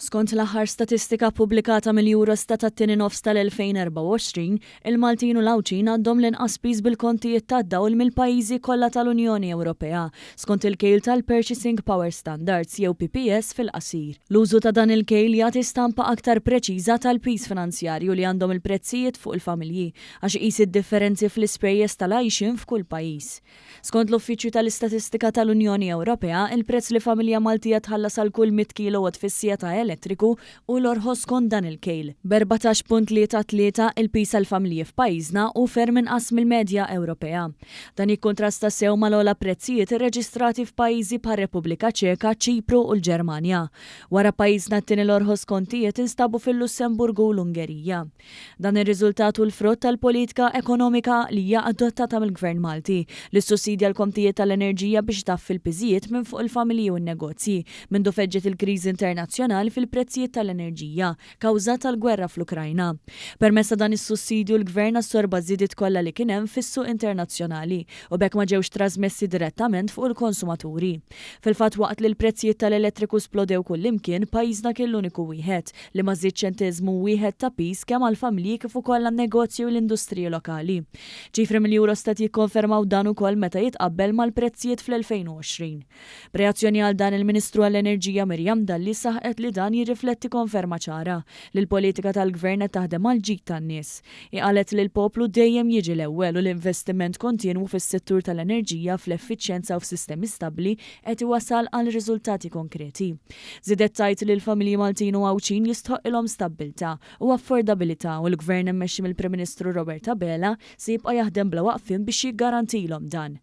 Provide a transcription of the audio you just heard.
Skont l-aħħar statistika ppubblikata mill-Eurostat għat-tieni nofs tal-2024, il-Maltin u l-Għawdxin għandhom l-inqas piż bil-kontijiet tad-dawl mill-pajjiżi kollha tal-Unjoni Ewropea, skont il-kejl tal-Purchasing Power Standards jew PPS fil-qasir. L-użu ta' dan il-kejl jagħti stampa aktar preċiża tal-piż finanzjarju li għandhom il-prezzijiet fuq il-familji, għax iqis id-differenzi fl-ispejjeż tal-għajxien f'kull pajjiż. Skont l-Uffiċċju tal-Istatistika tal-Unjoni Ewropea, il-prezz li familja Maltija tħallas għal kull 100 kilowatt fis-siegħa ta' elettriku hu l-orħos skont dan il-kejl. B'14.33, il-piż għall-familji f'pajjiżna hu ferm inqas mill-medja Ewropea. Dan jikkuntrasta sew mal-ogħla prezzijiet irreġistrati f'pajjiżi bħar-Repubblika Ċeka, Ċipru u l-Ġermanja. Wara pajjiżna t-tieni l-orħos kontijiet instabu fil-Lussemburgu u l-Ungerija. Dan ir-riżultat hu l-frott tal-politika ekonomika għaqlija adottata mill-Gvern Malti, li ssussidja l-kontijiet tal-enerġija biex itaffi l-piżijiet minn fuq il-familji u n-negozji, mindu feġġet il-kriżi internazzjonali fil-prezzijiet tal-enerġija, kawża tal-gwerra fl-Ukrajna. Permezz ta' dan is-sussidju l-Gvern assorba ż-żidiet kollha li kien hemm fis-suq internazzjonali u b'hekk ma ġewx trażmessi direttament fuq il-konsumaturi. Fil-fatt waqt li l-prezzijiet tal-elettriku splodew kullimkien, pajjiżna kien l-uniku wieħed li ma żied ċenteżmu wieħed ta' piż kemm għall-familji kif ukoll għan-negozji u l-industriji lokali. Ċifri mill-Eurostat jikkonfermaw dan ukoll meta jitqabbel mal-prezzijiet fl-2020. B'reazzjoni għal dan il-Ministru għall-Enerġija Miriam Dalli saħqet li dan jirrifletti konferma ċara li l-politika tal-Gvern qed taħdem għall-ġid tan-nies. Hi qalet li l-poplu dejjem jiġi l-ewwel u l-investiment kontinwu fis-settur tal-enerġija, fl-effiċjenza u f'sistemi stabbli qed iwassal għal riżultati konkreti. Żiedet tgħid li l-familji Maltin u Għawdxin jistħoqqilhom stabbiltà u affordabilità u l-Gvern immexxi mill-Prim Ministru Robert Abela se jibqa' jaħdem bla waqfien biex jiggarantilhom dan.